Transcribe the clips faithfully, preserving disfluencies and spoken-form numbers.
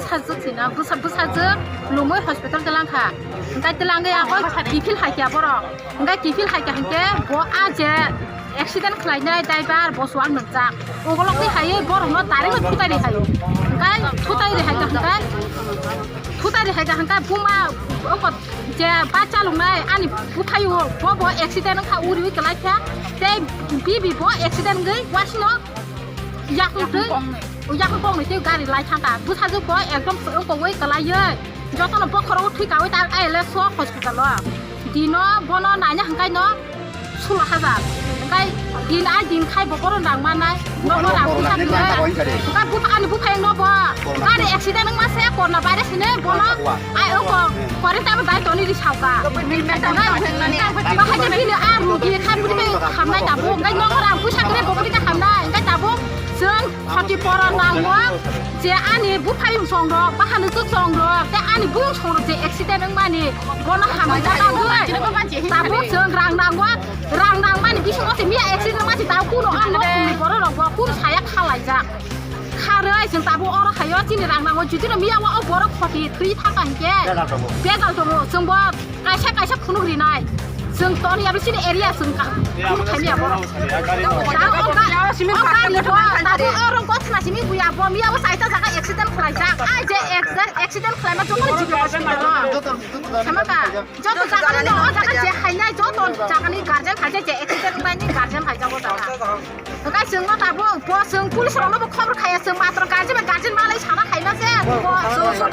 Bwsajwk sina, bwsa-, bwsajwk lumui hospital twlang kha. Hwnkhe twlangwi abo kiphil hai kha borok. Hwnkhe kiphil hai kha hwnkhe bo a je accident khlainai driver bo chuwak nwngjak. Ugolokni hai borokno direct no thutai ri hai. Hwnkhe thutai ri hai kha hwnkhe, thutai ri hai kha hwnkhe buma oko je ba chaloknai ani buphaio bo bo accident wngkha uriui kwlai kha. Tei bibi bo accident wngwi wasino Yakung twi, yakung kong ni twi gari lai thangkha. Bwsajwk bo ekdom wngkogwi kwlaiwi jotono bokhorogo thwi kawi ta A L S o hospital o. Dino bono naina hwnkhe no sulo hajar. Hwnkhe din ai din khai bo bohrok rang manai. Nogo rang pisa twi. Hwnkhe bupha ani buphayung no bo gari accident wngma se korna baire sini bono ai oko kore tamo dai toni ri sauka. Bahai bini a rugi khai bini hamnai tabuk. Hwnkhe nogo rang pisa kre bo bini hamnai. Hwnkhe tabuk Khoti pora nango je ani buphayung songrok, bahanwk chwk songrok, tei ani buyung songrok je accident wngmani, bono hamjaknai. Tabuk chwng rang nango, rang nangmani bisingo se miya accident wngma se tabuk kuno o nok ni borok rok bo kunu saya khalaijak. Kharwi chwng tabuk oro hayo chini rang nango, judino miya o borok khoti thwi thangkha hinkhe bejal tongo, chwng bo kaisa kaisa phunuk rinai. Chwng toni abo chini area chwng ka phunuk thani abo. Da o ga o ga ni bo da bo oro gotna simi buya bo miya bo saita jaga accident khlaijak. Ai je accident khlaima joto jibe hospital o. Sama ka joto jaga ni o jaga je hainai joto jaga ni guardian haijak je accident khlaini guardian haijak o jaga. Hwnkhe chwngno tabuk bo chwng police rokno bo khobor khaiya, chwng matro guardian bai guardian malai sana khaima se. Bo chwng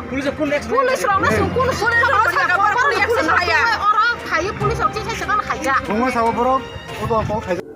Police rokno chwng kunu suri khabar khaia, bo police rok oro phaiwi police rok chini sai chwngno khaijak. Bungma sabo borok, o to kok khaijak.